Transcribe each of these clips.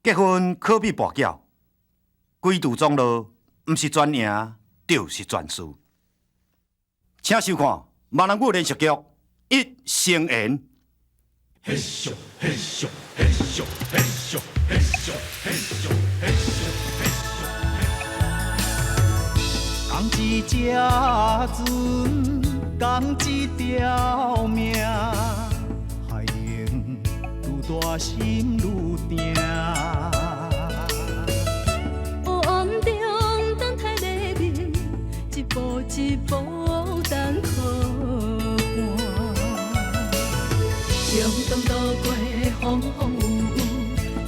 結婚可比跋筊，規櫥總路，毋是全贏，就是全輸。請收看馬來語連續劇《一生緣》。嘿咻嘿咻嘿咻嘿咻嘿咻嘿咻嘿咻嘿咻。仝一隻船，仝一條命，海浪愈大心愈定。黑暗中等待黎明，一步一步等靠岸。共同渡過風風雨雨，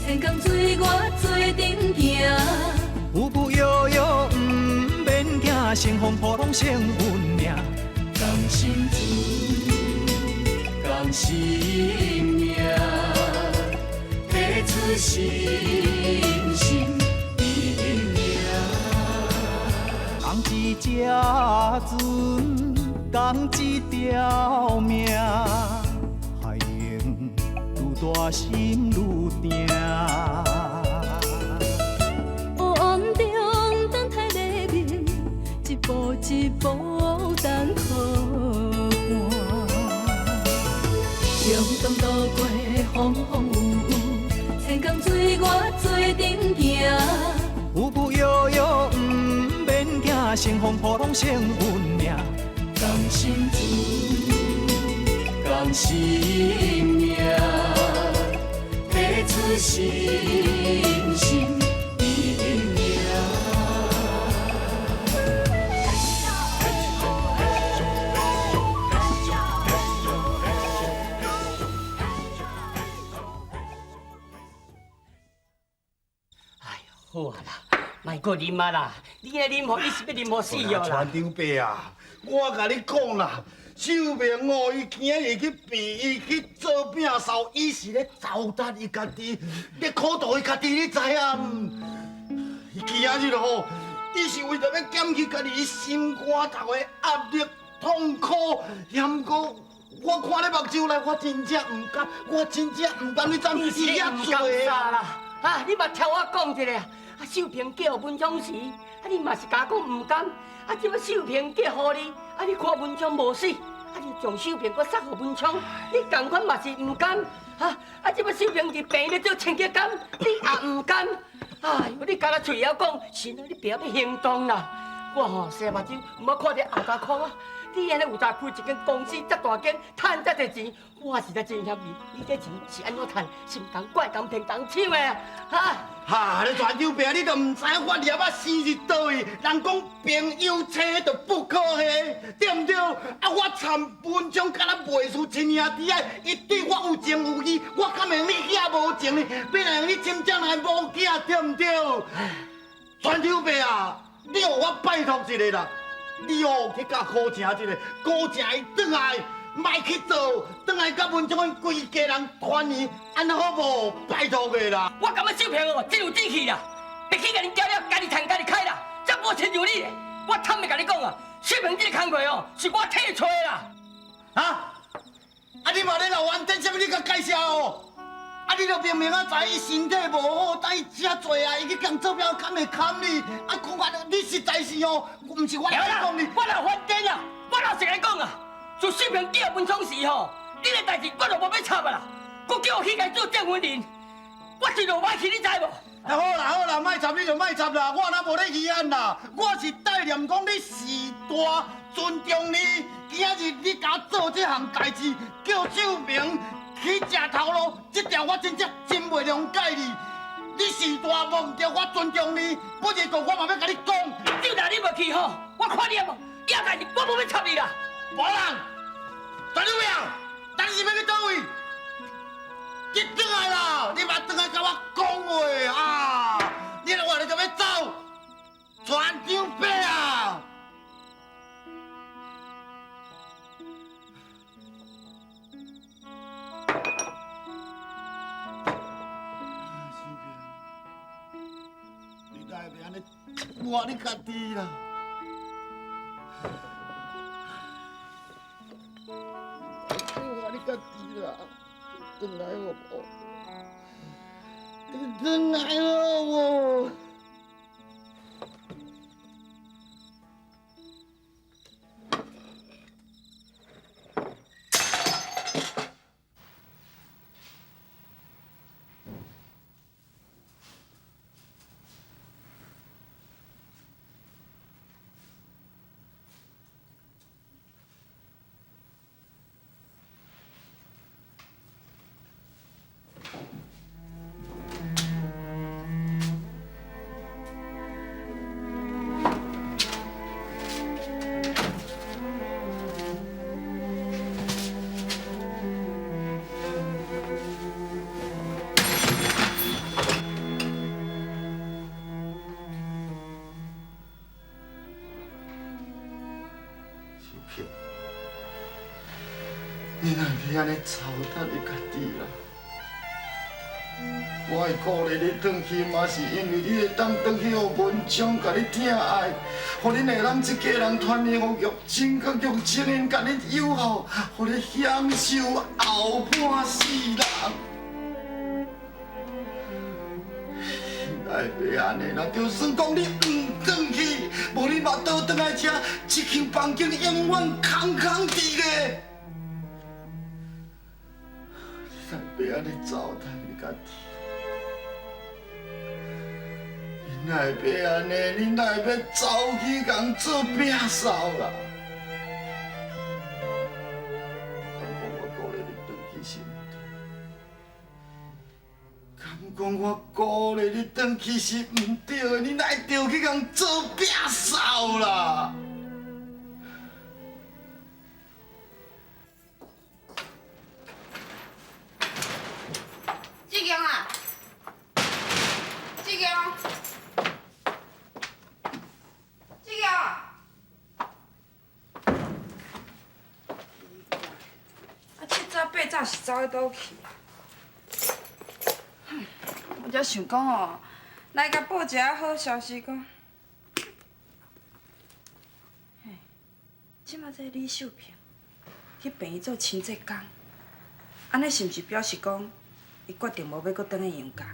千江水我做陣行。浮浮搖搖毋免驚，乘風破浪勝運命。仝心船，仝心命，彼此心心意命。仝一隻船，仝一條命，海浪愈大心愈定。黑暗中等待黎明，一步一步等靠岸。共同渡過風風雨雨，千江水我做陣行。浮浮搖搖毋免驚，乘風破浪勝運命。仝心船，仝心命，彼此心心意命。哎呦，好啊啦，莫閣啉啊啦！你按呢啉吼，你是欲啉予死哦啦！船長伯啊，我共你講啦，秀明哦，伊今日去病院去做摒掃，伊是咧糟蹋伊家己，咧苦毒伊家己，你知影毋？伊今日吼，伊是為著欲減去家己心肝頭的壓力、痛苦，嫌閣我看咧目睭內，我真正毋甘，我真正毋甘，你知毋知？你毋甘啥啦？啊！你嘛聽我講一下啊！秀萍嫁予文昌時，啊你嘛是共我講毋甘。啊，這擺秀萍嫁予你，啊你看文昌無死，啊你將秀萍閣殺予文昌，你仝款嘛是毋甘。啊啊！這擺秀萍佇病院咧做清潔工，你也毋甘。哎喲，你干焦喙曉講，神啊，你袂曉欲行動啦！我吼洗目睭，毋捌看著後家看我。你按呢有才開一間公司遮大間，趁遮濟錢，我實在真嫌你。你這錢是按怎趁？是毋共怪共騙共搶的啊？哈！哈！你船長伯，你都毋知影我粒仔生佇佗位。人講朋友妻就不可欺，對毋對？啊，我參文昌敢若袂輸親兄弟仔，伊對我有情有義，我敢會用你遐無情呢？欲來用你親掌來無囝，對毋對？船長伯啊，你予我拜託一下啦！你哦去共苦情一下，苦情伊轉來，莫去做，轉來佮文昌規家人團圓，按呢好無？拜託的啦！我感覺秀萍哦，真有志氣啦，別去共恁交了，家己趁家己開啦，才無親像你。我坦白共你講啊，秀萍這個工課哦，是我替揣的啦。啊？啊！你嘛咧鬧冤典，啥物你共介紹哦？啊！你著明明仔知伊身體無好，等伊食濟啊，伊去共做表，敢會堪你？啊，講話你實在是哦，毋是我來講你，我若發癲啊！我老實共你講啊，自秀萍嫁文昌時吼，你的代誌我就無欲插啊啦。閣叫我去共做證婚人，我真就歹去，你知無？啊好啦好啦，莫插你就莫插啦，我若無咧稀罕啦，我是帶念講你序大，尊重你。今仔日你共做這項代誌，叫秀萍去食頭路，這條我真正真袂諒解你。你序大無毋對，我尊重你，不是講我嘛欲共你講。就若你無去吼，我看你啊無，以後代誌我無欲插你啦。無人，大女兒，等是欲去佗位？你轉來啦！你嘛轉來共我講話啊！你若話你就欲走，船長伯啊！秀萍，你哪會按呢活你家己啦？活你家己啦！轉來好無？轉來咯我。你哪会按呢糟蹋你家己啦？我会鼓励你转去，嘛是因为你会当转去，予文昌共你疼爱，予恁下人一家人团圆，予玉清佮玉清𪜶共你友好，予你享受后半世人。你哪会按呢啦？就算讲你毋转去，无你嘛倒转来遮，这间房间永远空空伫咧。你哪会按呢糟蹋你家己？你哪会按呢？你哪会欲走去共做摒扫啦？敢讲我鼓励你转去是毋对？敢讲我鼓励你转去是毋对的？你哪会著去共做摒扫啦？志强啊，志强，志强！啊，七早八早是走去佗去？我才想讲哦，来共报一下好消息讲，嘿，这马这李秀萍去病院做清洁工，按呢是毋是表示讲？伊决定无欲阁转去杨家，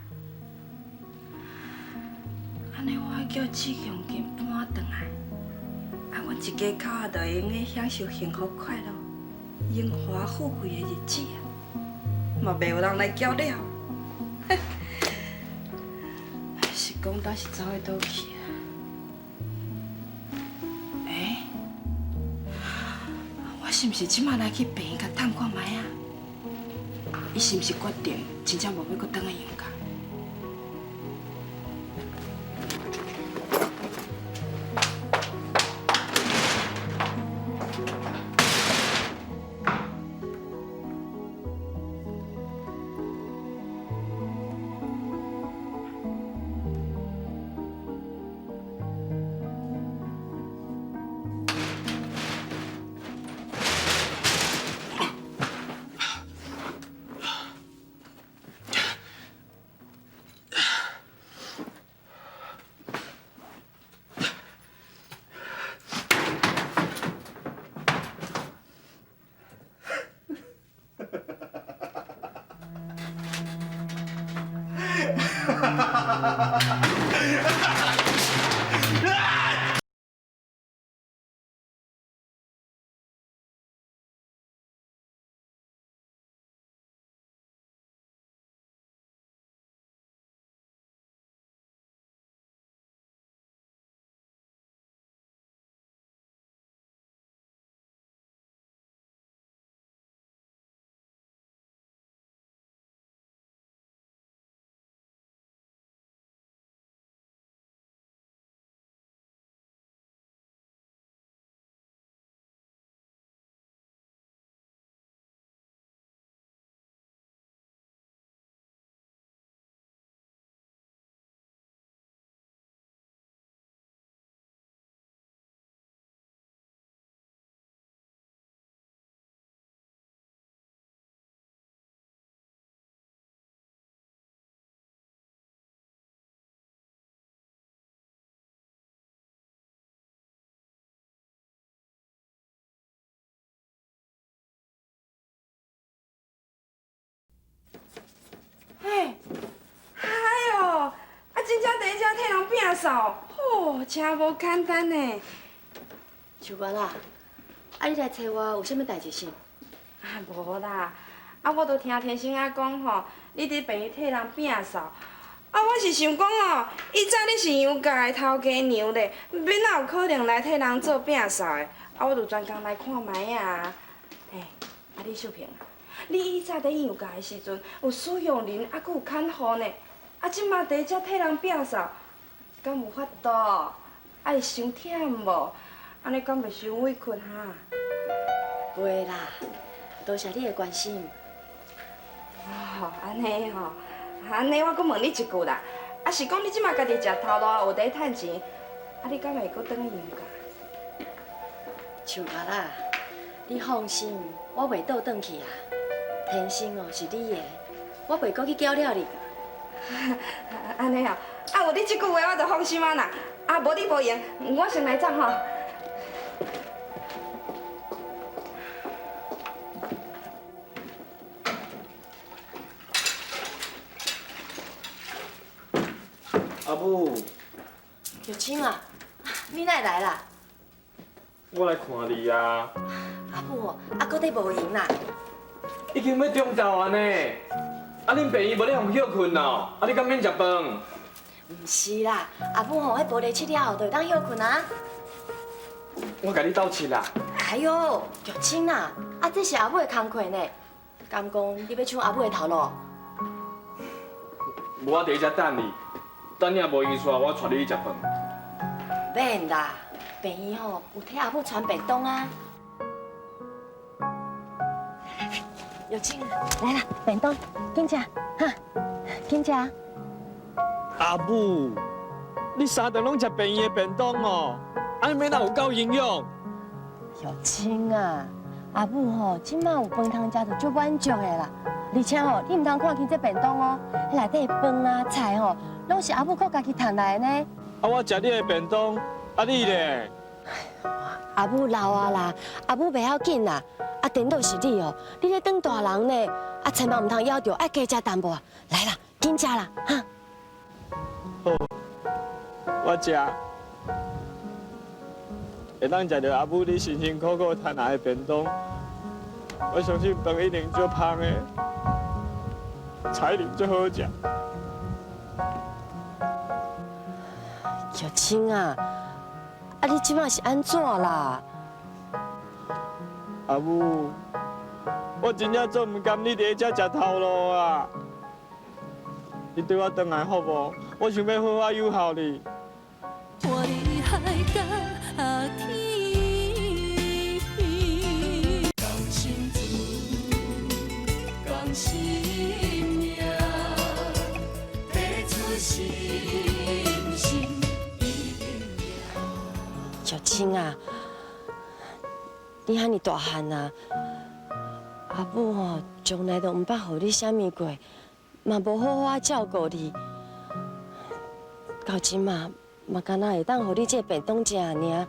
按呢我爱叫志强紧搬转来，啊，阮一家口仔就会用得享受幸福快乐、荣华富贵的日子啊，嘛袂有人来搅扰。是讲当时走去佗去啊？欸，我是毋是这马来去病院共探看觅啊？伊是毋是决定真正无欲阁转去杨家？摒扫，吼，真无简单呢。秋月啊，啊你来找我有啥物代志是？啊，无啦，啊我都听天生仔讲吼，你伫病院替人摒扫，啊我是想讲哦，以前你是杨家的头家娘咧，免哪有可能来替人做摒扫的？啊，我就专工来看觅啊。嘿，啊你秀萍啊，你以前伫杨家的时阵有使用人，啊阁有看护呢，啊这马伫遮替人摒扫，敢有法度？啊会伤忝无？按呢敢袂伤委屈哈？袂啦，多谢你的关心。哦，按呢吼，按呢我阁问你一句啦，啊是讲你这马家己食头路，学伫趁钱，啊你敢会阁转去杨家？秋月啊，你放心，我袂倒转去啊。天生哦是你的，我袂阁去搅扰你。按呢哦，啊有你这句话我就放心啊啦。啊无你无闲，我先来走吼。阿母，玉清啊，你哪会来啦？我来看你啊。阿母，啊，阁伫无闲啦。已经欲中昼啊呢，啊，恁病院无咧予歇睏哦，啊，你敢免食饭？毋是啦，阿母吼，彼玻璃切了后就会当歇睏啊。我共你斗切啦。哎哟，玉清啊，啊，这是阿母的工课呢，敢讲你欲抢阿母的头路？无，我伫遮等你。等你若无闲煞，我带你去食饭。免啦，病院吼有替阿母传便当啊。玉清，来啦，便当，紧食，哈，紧食。阿母，你三顿拢食病院的便当哦，按呢哪有够营养？玉清啊，阿母吼，这马有饭通食就足满足的啦。而且吼，你毋通看轻这便当哦，彼内底饭啊菜吼，拢是阿母靠家己趁来的呢。啊，我食你的便当，啊你咧？阿母老啊啦，阿母袂要紧啦。啊，颠倒是你哦，你咧当大人呢，啊，千万毋通枵著，爱加食淡薄。来啦，紧食啦，哈。好，我食。会当食著阿母你辛辛苦苦趁来的便当，我相信饭一定足芳的，菜一定足好食。玉清啊，啊你这马是按怎啦？阿母，我真正足毋甘你伫遮食头路啊！你缀我转来好无？我想欲好好友好你。活伫海角天边。仝心事，仝心命，爬出心心已经玉清啊，你遐尔大汉啊，阿母吼从来都毋捌予你啥物过，嘛无好好照顾你，到这马嘛敢若会当予你这个便当食尔。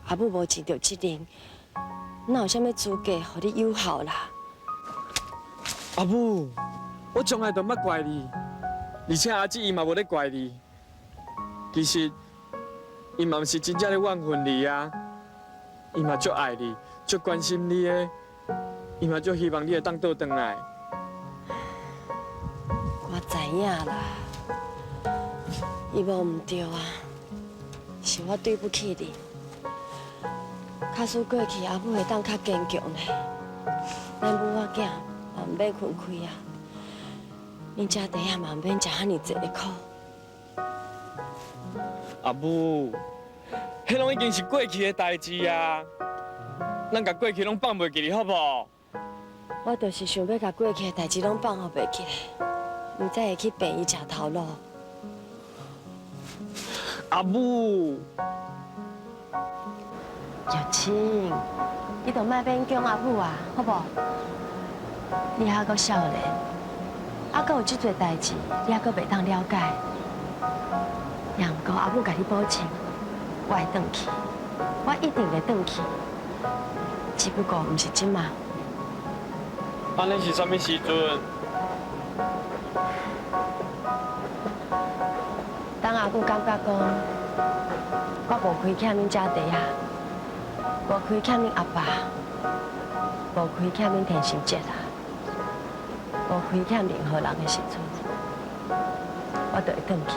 阿母无尽著责任，哪有啥物资格予你有孝啦？阿母，我从来都毋捌怪你，而且阿姊伊嘛无咧怪你。其实，伊嘛毋是真正咧怨恨你啊，伊嘛足爱你，足关心你的，伊嘛足希望你会当倒转来。我知影啦，伊无毋对啊，是我对不起你。假使过去阿母会当较坚强呢，咱母仔囝嘛毋免分开啊，恁姐弟仔嘛毋免食遐尔济的苦。阿母，彼拢已经是过去的代志啊，咱共过去拢放袂记哩，好无？我就是想欲共过去的代志拢放予袂记咧，毋才会去病院食头路。阿母，玉清，你就莫勉强阿母啊，好无？你还阁少年，还阁有这济代志，你还阁袂当了解。也毋过阿母共你保证，我会转去，我一定会转去。只不过毋是这马。按呢是啥物时阵？等当阿母感覺講，我無虧欠恁姐弟仔，無虧欠恁阿爸，無虧欠恁田心哲啊，無虧欠任何人的時陣，我就會轉去。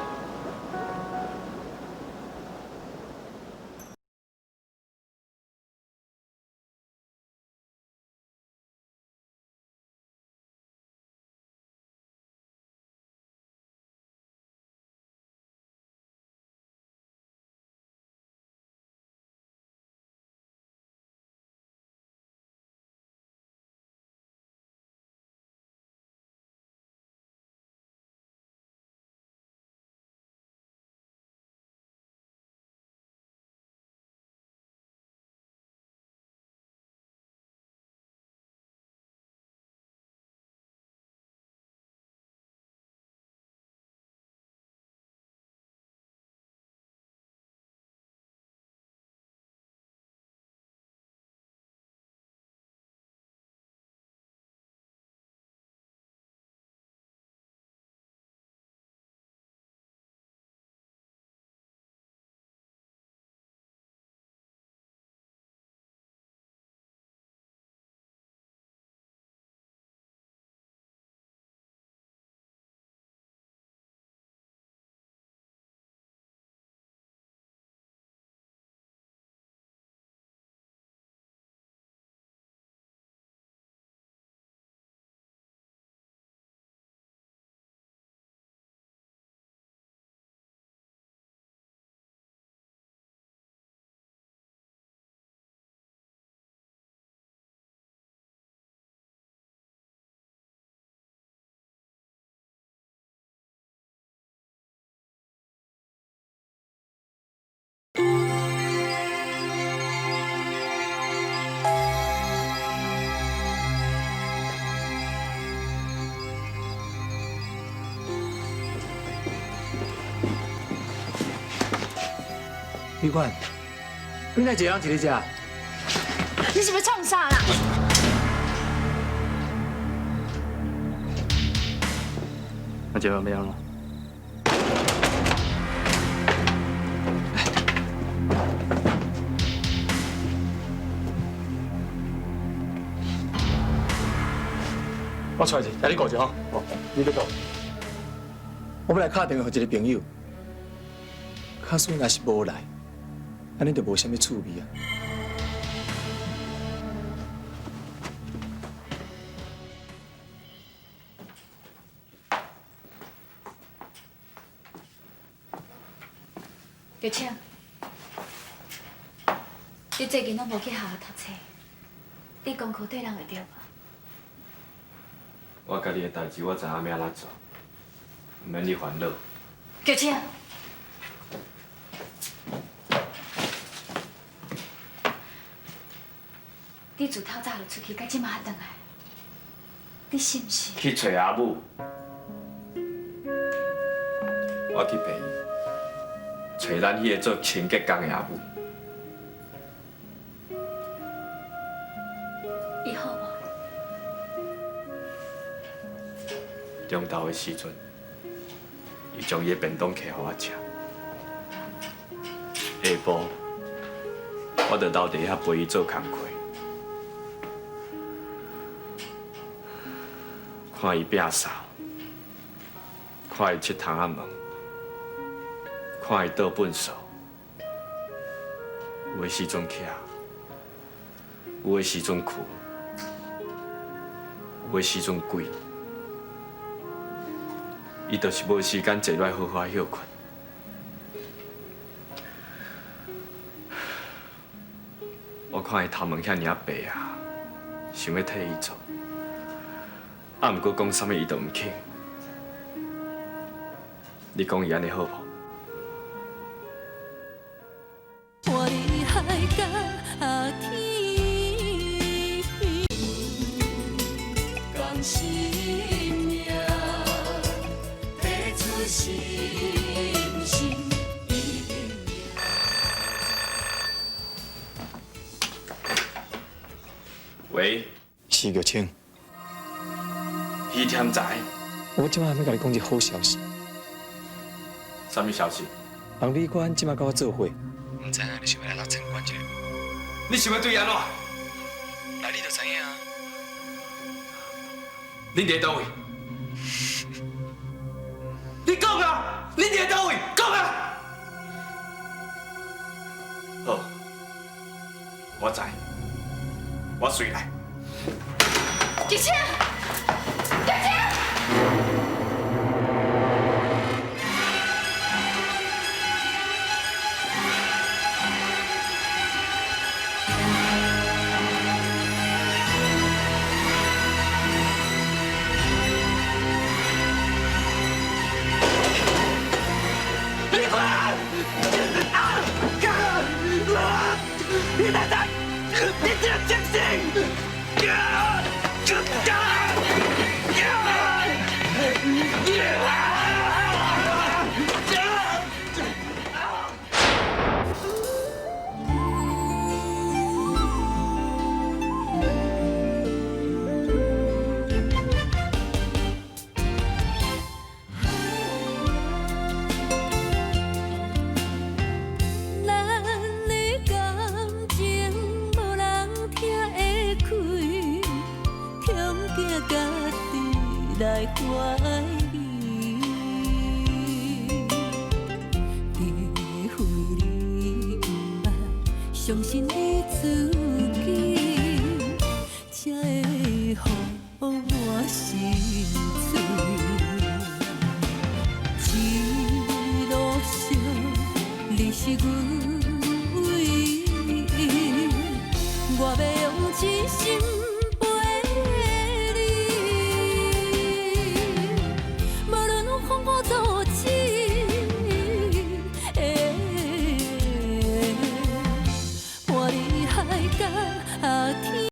美款，你哪一个人伫咧遮？你是欲创啥啦？那这欲按怎？我出来者，你顾者吼。哦，你欲顾。我欲来敲电话予一个朋友，假使若是无来，按呢就无啥物趣味啊。玉清，你最近拢无去学校读册，你功课对人会著无？我家己的代志我知影欲按怎做，毋免你烦恼。玉清，你自透早就出去，到这马转来，你是毋是？去揣阿母，我去病院，揣咱彼个做清洁工的阿母。伊好无？中昼的时阵，伊将伊的便当摕予我食。下晡，我就留伫遐陪伊做工课，看伊摒扫，看伊拭窗仔门，看伊倒粪扫。有的时阵徛，有的时阵跍，有的时阵跪。伊就是无时间坐落来好好歇睏。我看伊头毛遐尔白啊，想欲替伊做，啊，毋过讲啥物伊都毋肯。你讲伊按呢好无？喂，是玉清。许添财，我这摆欲共你讲一个好消息。啥啥物消息？王美官这马佮我做伙，毋知影你想欲来哪参观一下？你想欲对伊按怎？來你就知影啊。恁佇佗位？你講啊！恁佇佗位？講啊！好，我知，我隨來。傑青，傑青。你等等，你這個清醒！咱的感情無人聽會開，恐驚家己來懷疑。除非你毋捌相信你自己，才會予我心醉。一路上你是阮唯一，我欲用一生陪你。無論風雨阻止，伴你海角天。